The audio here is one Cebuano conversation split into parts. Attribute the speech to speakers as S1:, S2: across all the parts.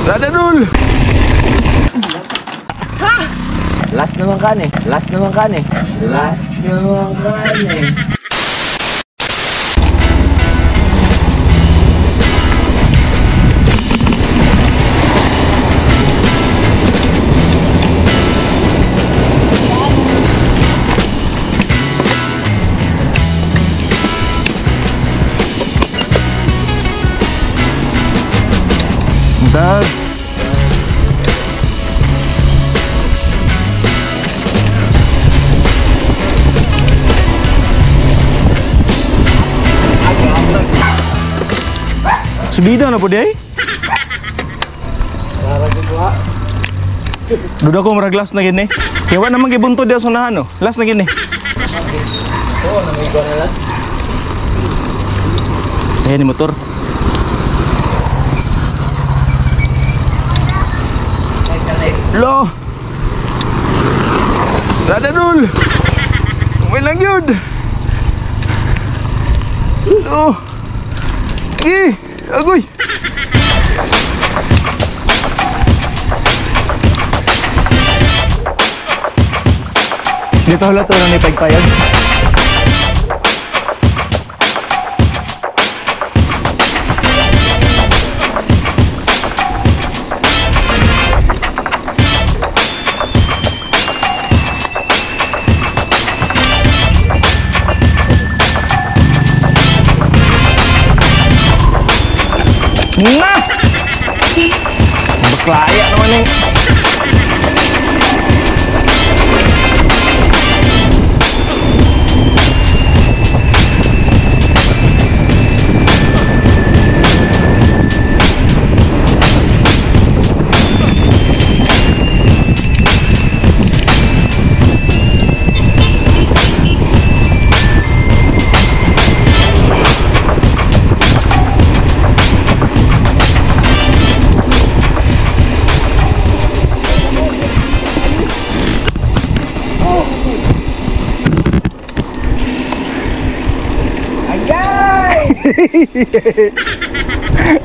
S1: Radadul.
S2: Last naman kan eh. Last naman kan eh. Last naman kan eh.
S1: Dad. Subida na po di ay? Duda ko murag last na gini. Kaya wa naman gibunto diya sa unahan no. Last na gini.
S2: Oo, namigo na last.
S1: Ayan ni motor. Lo. Radadul. Okay lang yun. Lo. Eh, agoy. Dito wala to ni pagpayag. Nah! Baklaya naman eh.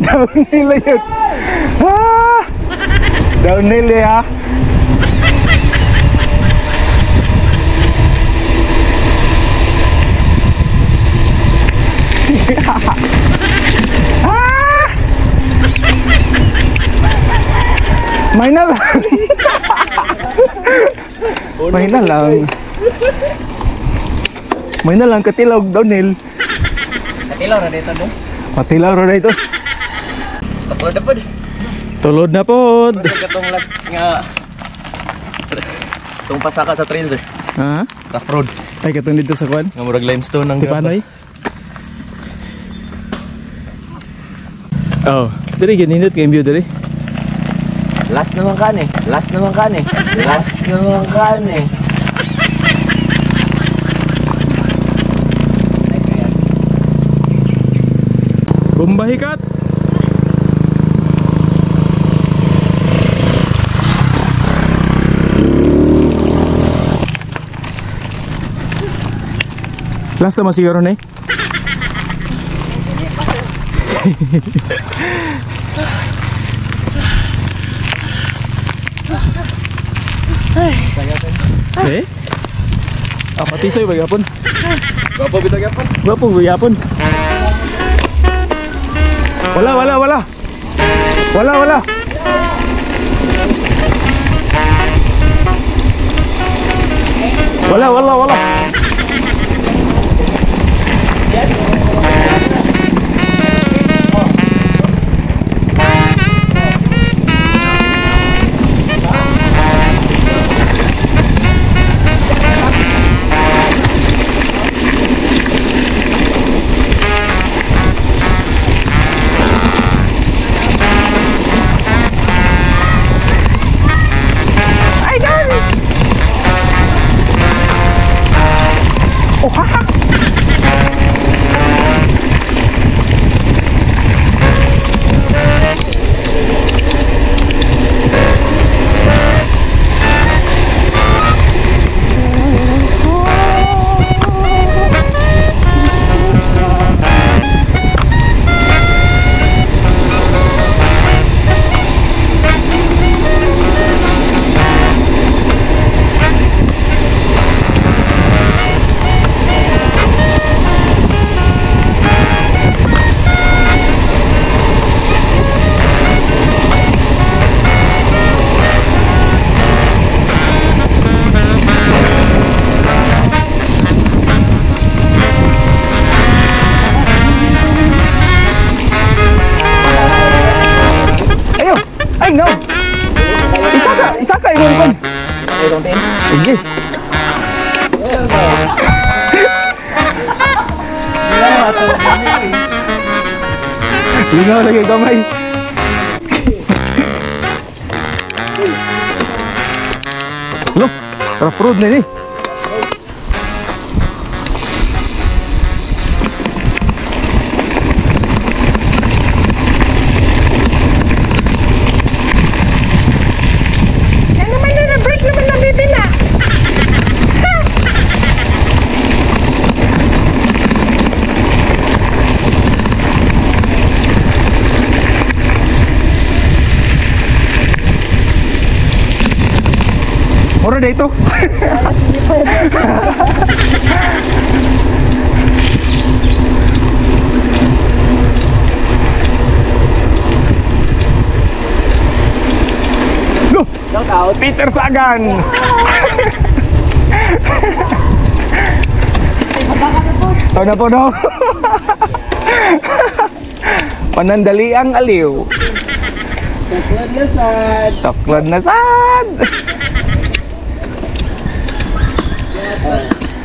S1: Downhill yun. Ah! Downhill ya. Ah! May na lang. May na lang. May na lang katilog downhill.
S2: Katilaw na dito do.
S1: Patilaw ra dito.
S2: Tulod na pod.
S1: Tulod na pod.
S2: Katong last nga tong pasaka sa trail sir.
S1: Ha?
S2: Rough road.
S1: Ay katong dito sa kuan.
S2: Nga murag limestone ang
S1: Tipanoy. Oh, diri ginindot kay view diri.
S2: Last naman kan eh. Last naman kan eh. Last naman kan eh.
S1: Bomba hikat. Last naman siguro na eh. Eh? Ah, patisoy ba gapon?
S2: Gwapo bitaw gapon.
S1: Gwapo gapon. Wala, wala, wala. Wala, wala. Wala, wala, wala. Ay, no. Isa ka imong kon. Sige. Lingaw lagi gamay. Lo, rough road na ni.
S3: Yan naman na, na-break naman na, baby na.
S1: Ora dito. Lo,
S2: Shout out.
S1: Peter Sagan. Taon na po no. Panandali ang aliw.
S2: Taklad na sad.
S1: Taklad na sad.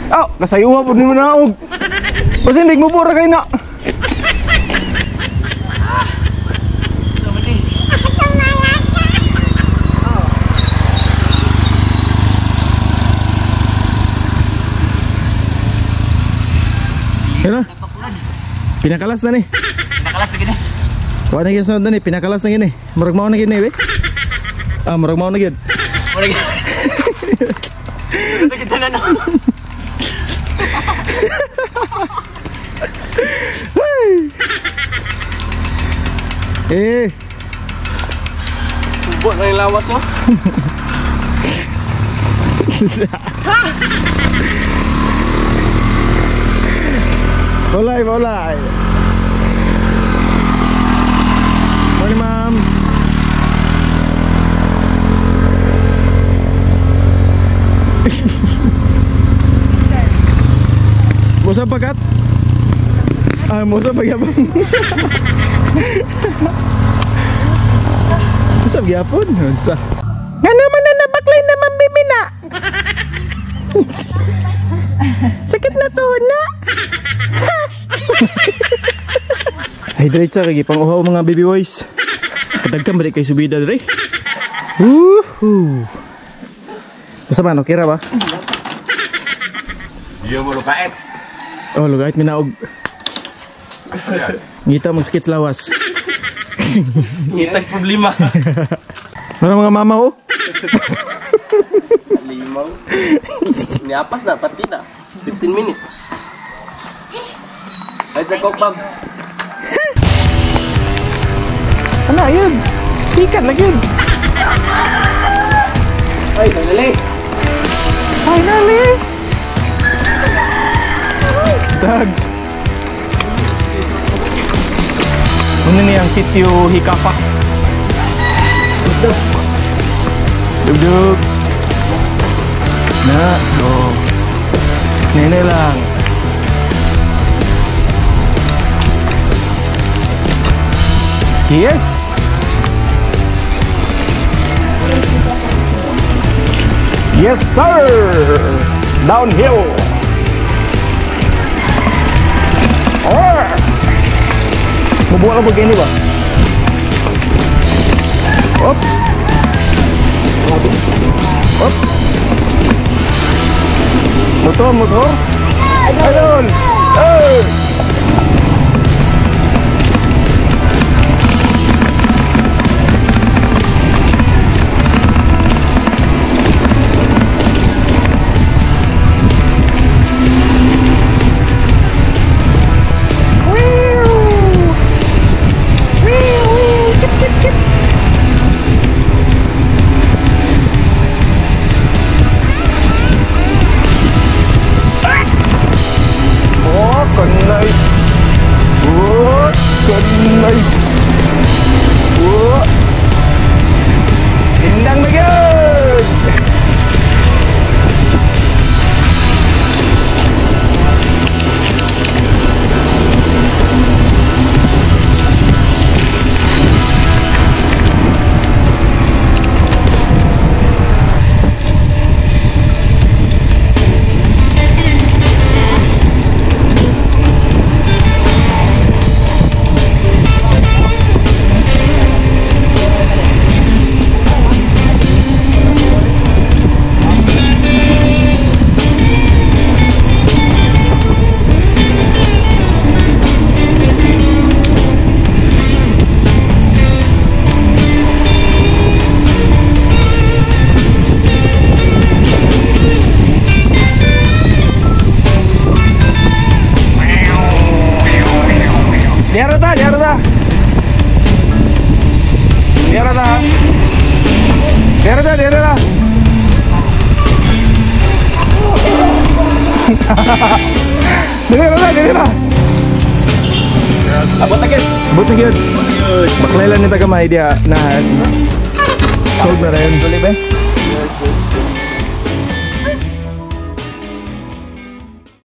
S1: Oh, kasayuha po ni mo na og. Basin mo pura kay na. Ano? Pinakalas na ni.
S2: Pinakalas na gini.
S1: Wala na gyud na ni, pinakalas na gini. Murag mao na gini, be. Ah, murag mao na gyud.
S2: Murag. Kita na no.
S1: Eh,
S2: Tubo na yung lawas mo.
S1: Bolay, bolay. Morning, ma'am. Musa pakat? Ah, musa pagyapon. Musa pagyapon? Unsa?
S3: Nga naman na nabaklay naman, baby na. Sakit na to na.
S1: Ay, diretso kay gipang-uhaw mga baby boys. Kadagkan ba di kay subida dire? Woohoo! Basta man, okay ra ba?
S2: Iyo mo lukait.
S1: Oh, lugait minaog. Ngita mo sakit sa lawas.
S2: Ngitag problema.
S1: Ano mga mama oh?
S2: Limaw. Niapas na, pati na. 15 minutes. Ay, sa kokbab.
S1: Ano yun? Sikat lagi yun.
S2: Ay, finally.
S1: Finally! Dag! Ano niya ang sitio Hikapa? Dugdug! Na, oh. Nene lang. Yes! Yes, sir! Downhill! Oh! Mabuha ka ba gini ba? Op! Op! Motor, motor! Ayun! Hey! Oh, kena. Dire, dire ra. Dire ra, dire ra.
S2: Abot na gyud.
S1: Abot na gyud. Baklay lang ni tagamay diha na solve na rin.
S2: Duli ba?